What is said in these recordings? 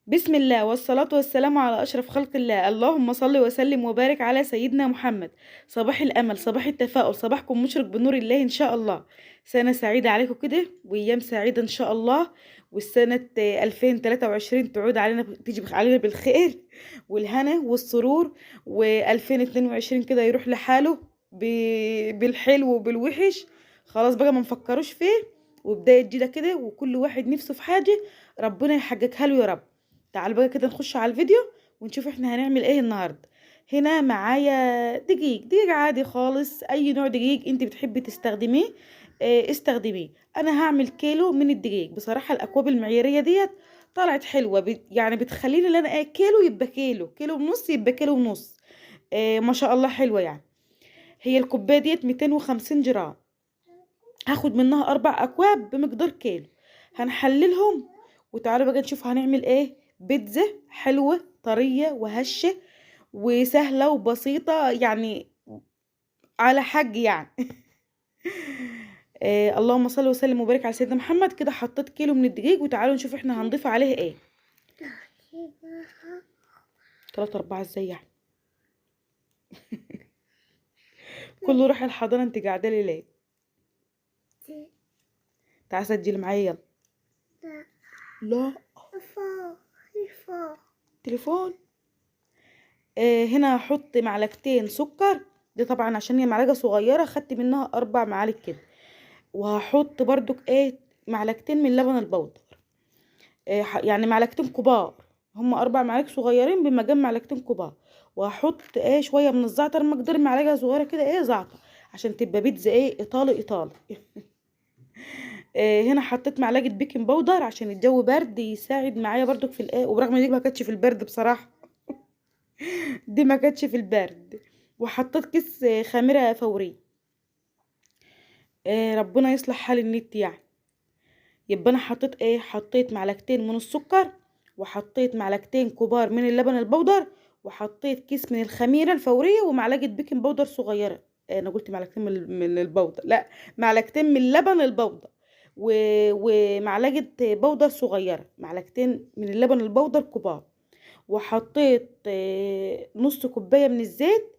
بسم الله والصلاة والسلام على أشرف خلق الله، اللهم صل وسلم وبارك على سيدنا محمد. صباح الأمل، صباح التفاؤل، صباحكم مشرق بنور الله إن شاء الله. سنة سعيدة عليكم كده وأيام سعيدة إن شاء الله، والسنة 2023 تعود علينا، تيجي علينا بالخير والهنا والسرور، و2022 كده يروح لحاله بالحلو وبالوحش، خلاص بقى ما نفكروش فيه، وبداية جديدة كده، وكل واحد نفسه في حاجة ربنا يحققها له يا رب. تعالوا بقى كده نخش على الفيديو ونشوف احنا هنعمل ايه النهارده. هنا معايا دقيق، دقيق عادي خالص، اي نوع دقيق انت بتحبي تستخدميه استخدميه. انا هعمل كيلو من الدقيق. بصراحة الاكواب المعياريه ديت طلعت حلوة، يعني بتخليني ان انا ايه، كيلو يبقى كيلو، كيلو ونص يبقى كيلو ونص، ما شاء الله حلوة. يعني هي الكوباية ديت 250 جرام، هاخد منها 4 اكواب بمقدار كيلو، هنحللهم وتعالوا بقى نشوف هنعمل ايه. بيتزا حلوة طرية وهشة وسهلة وبسيطة، يعني على حق يعني. اللهم صل وسلم وبارك على سيدنا محمد. كده حطيت كيلو من الدقيق، وتعالوا نشوف احنا هنضيف عليه ايه. 3 4 ازاي يعني؟ كله راح الحضانة، انت قاعدة لي ليه؟ تعالي سجلي معايا يلا. لا تليفون. هنا هحط معلقتين سكر، دي طبعا عشان هي معلقه صغيرة خدت منها 4 معالق كده، وهحط برضك ايه معلقتين من لبن البودر، يعني معلقتين كبار، هم 4 معالق صغيرين بمجمع معلقتين كبار. وهحط ايه شوية من الزعتر، مقدار معلقه صغيرة كده ايه زعتر، عشان تبقى بيتزا ايه ايطالي ايطالي. هنا حطيت معلقه baking powder عشان الجو برد يساعد معايا برضك في الايه، وبرغم دي ما كانتش في البرد بصراحة، دي ما كانتش في البرد. وحطيت كيس خميره فورية. ربنا يصلح حال النت يعني. يبقى انا حطيت ايه، حطيت معلقتين من السكر، وحطيت معلقتين كبار من اللبن البودر، وحطيت كيس من الخميره الفورية، ومعلقة baking powder صغيرة. انا قلت معلقتين من البودر، لا معلقتين من اللبن البودر ومعلقة بودر صغيرة، معلقتين من اللبن البودر كبار. وحطيت نص كوباية من الزيت،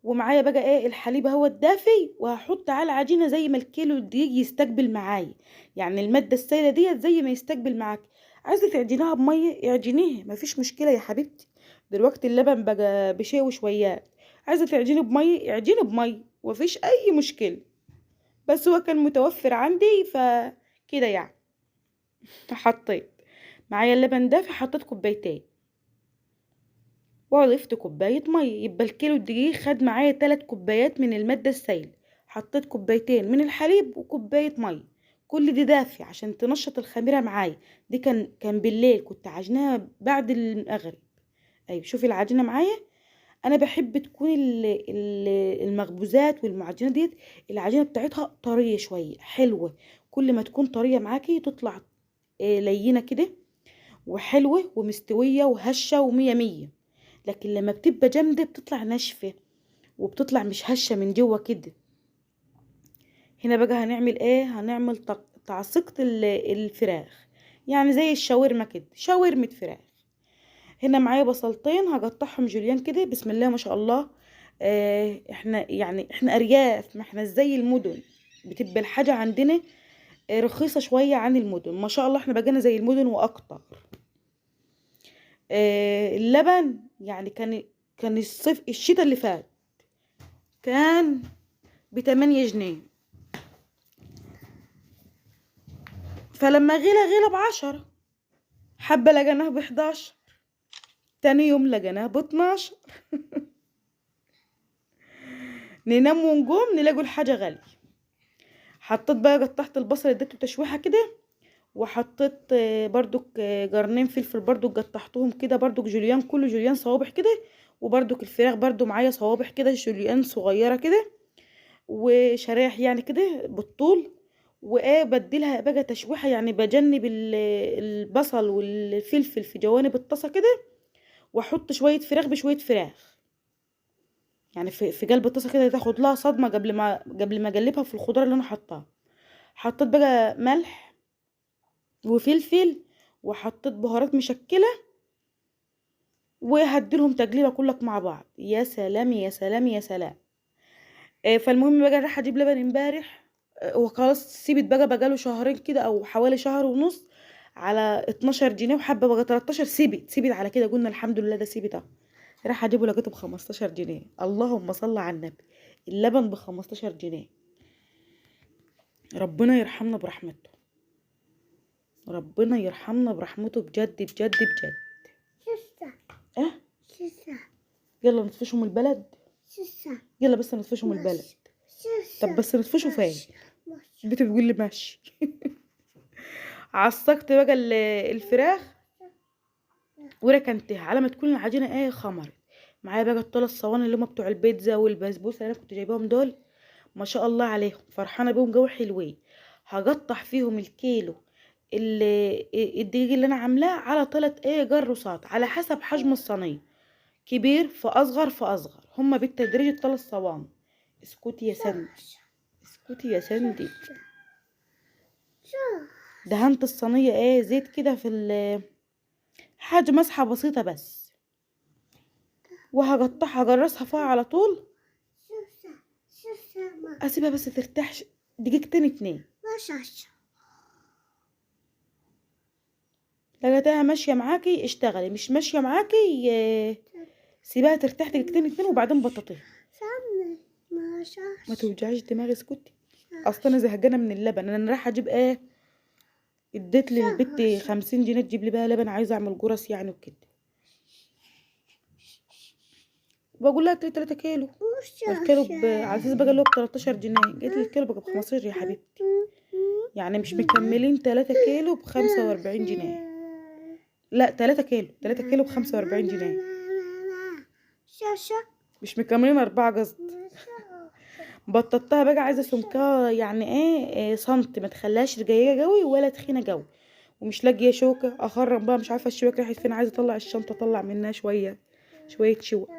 ومعايا بقى ايه الحليب اهو الدافي، وهحط على العجينة زي ما الكيلو الدقيق يستقبل معايا، يعني المادة السائلة ديت زي ما يستقبل معاك. عايزه تعجنيها بميه اعجنيها، مفيش مشكلة يا حبيبتي، دلوقتي اللبن بقى بشيء وشويات. عايزه تعجني بميه اعجني بميه، مفيش اي مشكلة، بس هو كان متوفر عندي فكده يعني. حطيت معايا اللبن دافي، حطيت كوبايتين وضفت كوباية مية، يبقى الكيلو الدقيق خد معايا 3 كوبايات من المادة السائلة. حطيت كوبايتين من الحليب وكوباية مية، كل دي دافي عشان تنشط الخميرة معايا. دي كان بالليل، كنت عجناها بعد المغرب. ايوه شوفي العجينة معايا، انا بحب تكون المخبوزات والمعجنات ديت العجينة بتاعتها طرية شوية حلوة، كل ما تكون طرية معاكي تطلع لينة كده وحلوة ومستوية وهشة ومية مية. لكن لما بتبقى جامدة بتطلع ناشفة وبتطلع مش هشة من جوه كده. هنا بقى هنعمل ايه، هنعمل تعصيقة الفراخ، يعني زي الشاورما كده، شاورمة فراخ. هنا معايا بصلتين هقطعهم جوليان كده، بسم الله ما شاء الله. احنا يعني احنا ارياف، ما احنا زي المدن، بتبقى الحاجة عندنا رخيصة شوية عن المدن، ما شاء الله احنا بقينا زي المدن واكتر. اللبن يعني كان الصيف الشتاء اللي فات كان ب8 جنيه، فلما غلى ب10، حبة لقيناه ب11، تاني يوم لقيناه ب12. ننام ونقوم نلاقوا الحاجة غالية. حطيت بقى قطعت البصل اديته تشويحة كده، وحطيت برضك جرنين فلفل برضك قطعتهم كده برضك جوليان، كله جوليان صوابع كده، وبرضك الفراخ برضو معايا صوابع كده جوليان صغيرة كده وشرايح يعني كده بالطول. وايه بديلها بقى تشويحة، يعني بجنب البصل والفلفل في جوانب الطاسة كده، واحط شوية فراخ بشوية فراخ، يعني في قلب الطاسة كده تاخد لها صدمة قبل ما اقلبها في الخضار اللي انا حطاها. حطيت بقى ملح وفلفل، وحطيت بهارات مشكلة، وهديلهم تجليبه كلك مع بعض. يا سلام يا سلام يا سلام. فالمهم بقى راح اجيب لبن امبارح، وخلاص سيبت بقى بقاله شهرين كده او حوالي شهر ونص على 12 جنيه وحبه بقى 13. سيبت على كده، قلنا الحمد لله ده سيبت اهو. راح اجيبه لقيته ب 15 جنيه. اللهم صل على النبي، اللبن ب 15 جنيه. ربنا يرحمنا برحمته، ربنا يرحمنا برحمته بجد بجد بجد. اه يلا نطفشهم البلد، يلا بس نطفشهم البلد. طب بس نطفشوا فين؟ البنت بتقول لي ماشي. عصقت بقى الفراخ وركنتها على ما تكون العجينة ايه خمرت. معايا بقى الثلاث صواني اللي هم بتوع البيتزا والبسبوسه اللي انا كنت جايباهم دول، ما شاء الله عليهم، فرحانة بيهم جو حلوين. هقطع فيهم الكيلو الدقيق اللي انا عاملاه على 3 ايه جرصات على حسب حجم الصينية، كبير فاصغر فاصغر، هما بالتدريج الثلاث صواني. اسكتي يا سندي، اسكتي يا سندي. دهنت الصينية ايه زيت كده في حاجة مسحه بسيطة بس، وهقطعها هجرسها فيها على طول، اسيبها بس ترتاح دقيقتين اتنين. لقيتها ماشية معاكي اشتغلي، مش ماشية معاكي سيبها ترتاح دقيقتين اتنين وبعدين بططيها. ما توجعيش دماغي، اسكتي. اصل انا زهقانه من اللبن، انا رايحة اجيب ايه، اديت للبت 50 جنيه تجيب لي بقى لبن، عايزه اعمل جرس يعني وكده. بقول لها 3 كيلو، الكيلو على اساس بقى اللي هو ب 13 جنيه، جيت لي الكيلو بقى ب 15 يا حبيبتي، يعني مش مكملين 3 كيلو ب 45 جنيه. لا 3 كيلو، 3 كيلو ب 45 جنيه، مش مكملين 4 قصد. بططتها بقى عايزه سمكها يعني ايه سنتي، ما تخليهاش رجيجه قوي ولا تخينة قوي. ومش لاقيه شوكه اخرم بقى، مش عارفه الشوكة راحت فين، عايزه اطلع الشنطة اطلع منها شوية شوية شوك.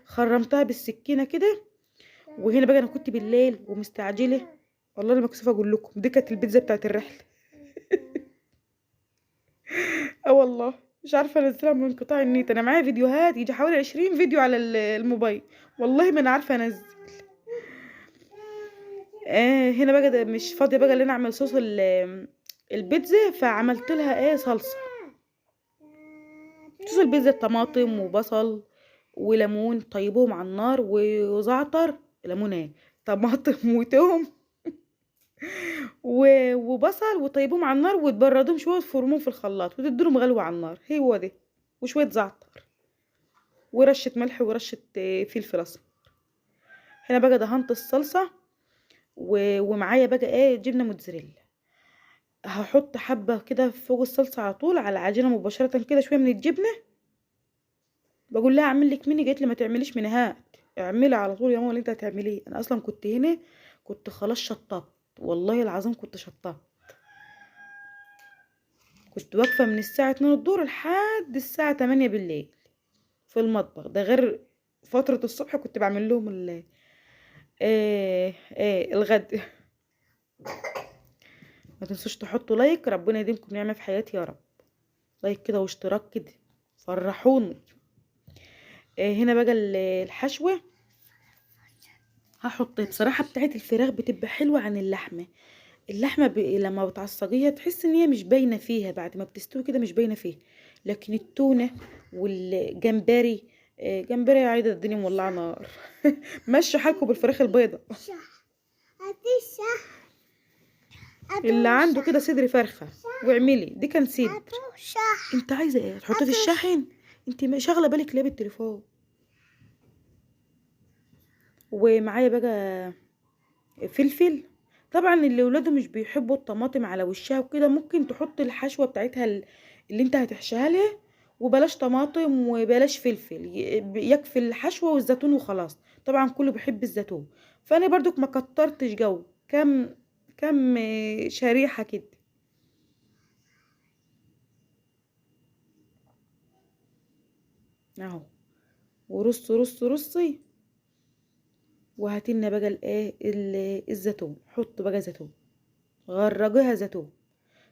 خرمتها بالسكينة كده. وهنا بقى انا كنت بالليل ومستعجله، والله انا مكسوفه اقول لكم، دي كانت البيتزا بتاعت الرحلة. اه والله مش عارفه انزلها من انقطاع النت، انا معايا فيديوهات يجي حوالي 20 فيديو على الموبايل، والله ما انا عارفه انزل. هنا بقى ده مش فاضية بقى ان انا اعمل صوص البيتزا، فعملت لها ايه صلصه صوص البيتزا بطماطم وبصل وليمون، طيبوهم على النار، وزعتر، ليمون ايه طماطم وتوم وبصل، وطيبوهم على النار وتبردوهم شوية وتفرموهم في الخلاط وتديلهم غلوه على النار، هو ده، وشوية زعتر ورشه ملح ورشه فلفل اسمر. هنا بقى دهنت الصلصه ومعايا بقى ايه جبنه موتزاريلا، هحط حبه كده فوق الصلصه على طول على العجينة مباشرة كده، شوية من الجبنة. بقول لها اعمل لك مني، قالت لي ما تعمليش من هات، اعملي على طول يا ماما اللي انت هتعمليه. انا اصلا كنت هنا كنت خلاص شطبت، والله العظيم كنت شطبت، كنت واقفة من الساعة 2 الظهر لحد الساعة 8 بالليل في المطبخ، ده غير فترة الصبح كنت بعمل لهم الغد. ما تنسوش تحطوا like، ربنا يديمكم نعمه في حياتي يا رب. like كده واشتراك كده، فرحوني. هنا بقى الحشوه هحط بصراحة بتاعت الفراخ بتبقى حلوة عن اللحمة. اللحمة لما بتعصجيها تحس ان هي مش باينة فيها، بعد ما بتستوي كده مش باينة فيها. لكن التونه والجمبري، جمبري يا عايدة الدنيا مولعه نار. مشوا حالكم بالفراخ البيضة. اللي عنده كده صدر فرخة واعملي دي كان صدر. انت عايزه ايه؟ تحطيه في الشاحن؟ انت شاغله بالك ليه بالتليفون؟ ومعايا بقى فلفل. طبعا اللي ولاده مش بيحبوا الطماطم على وشها وكده، ممكن تحط الحشوه بتاعتها اللي انت هتحشيها لها، وبلاش طماطم وبلاش فلفل، يكفي الحشوه والزيتون وخلاص. طبعا كله بيحب الزيتون، فانا برضك ما كترتش جو، كم شريحة كده. اهو، ورص رص رصي. وهاتلنا بقى الايه الزيتون، حط بقى زيتون، غرقيها زيتون.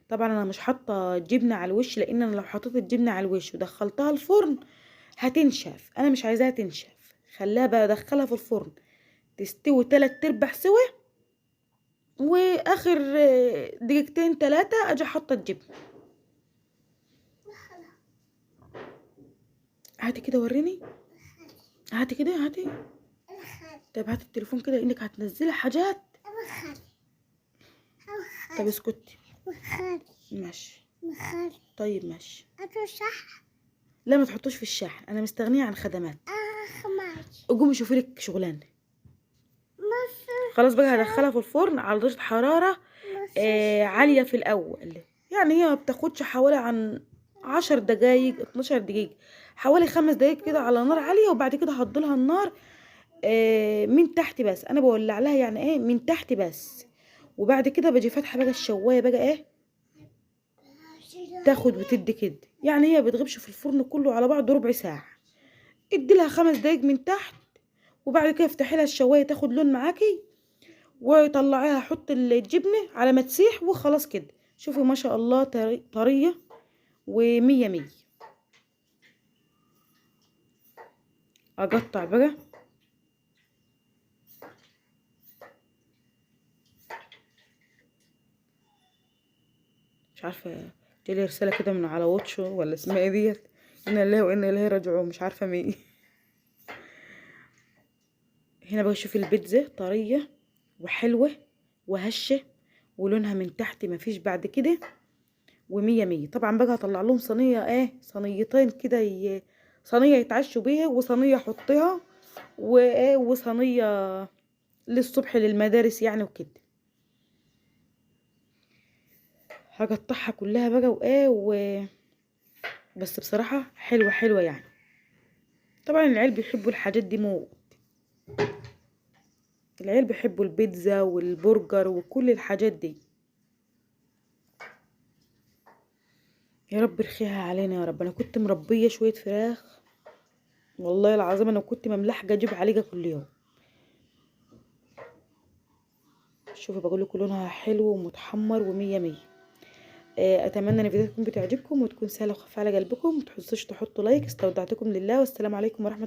طبعا انا مش حاطه جبنه على الوش، لان انا لو حطيت الجبنة على الوش ودخلتها الفرن هتنشف، انا مش عايزاها تنشف، خليها بقى ادخلها في الفرن تستوي 3/4 سوا، واخر دقيقتين 3 اجي حاطه الجبن. هاتي كده وريني، هاتي كده هاتي. طيب هاتي التليفون كده انك هتنزلي حاجات. طب اسكتي. ماشي. طيب ماشي. لا ما تحطوش في الشاحن، انا مستغنيه عن خدمات. قومي شوفي لك شغلانة. خلاص بقى هدخلها في الفرن على درجه حرارة عالية في الاول، يعني هي ما بتاخدش حوالي عن 10 دقايق 12 دقيقة، حوالي 5 دقايق كده على نار عالية. وبعد كده هحط لها النار من تحت بس، انا بولع لها يعني ايه من تحت بس. وبعد كده باجي فاتحة بقى الشوايه بقى ايه تاخد وتدي كده، يعني هي بتغيبش في الفرن كله على بعضه ربع ساعة. ادي لها 5 دقايق من تحت، وبعد كده افتحي لها الشوايه تاخد لون معاكي، وطلعيها حط الجبنة على ما تسيح وخلاص كده. شوفوا ما شاء الله طرية ومية مية. اقطع بقى. مش عارفه جالي رسالة كده من على واتشو ولا اسمها ايه ديت، انا لله وانا اليه راجعون، مش عارفه مين. هنا بقى شوفي البيتزا طرية وحلوه وهشه ولونها من تحت مفيش بعد كده، ومية مية. طبعا بقى هطلع لهم صينية ايه، صينيتين كده، صينية يتعشوا بيها وصينيه احطها وايه، وصينيه للصبح للمدارس يعني وكده. هقطعها كلها بقى وايه بس بصراحة حلوة حلوة يعني. طبعا العيال بيحبوا الحاجات دي موت، العيال بيحبوا البيتزا والبرجر وكل الحاجات دي. يا رب ارخيها علينا يا رب. انا كنت مربيه شوية فراخ والله العظيم، انا كنت مملحجه اجيب عليها كل يوم. شوفوا بقول لكم لونها حلو ومتحمر ومية مية. اتمنى ان الفيديو تكون بتعجبكم وتكون سهلة وخفيفة على قلبكم. ما تنسوش تحطوا لايك. استودعتكم لله والسلام عليكم ورحمة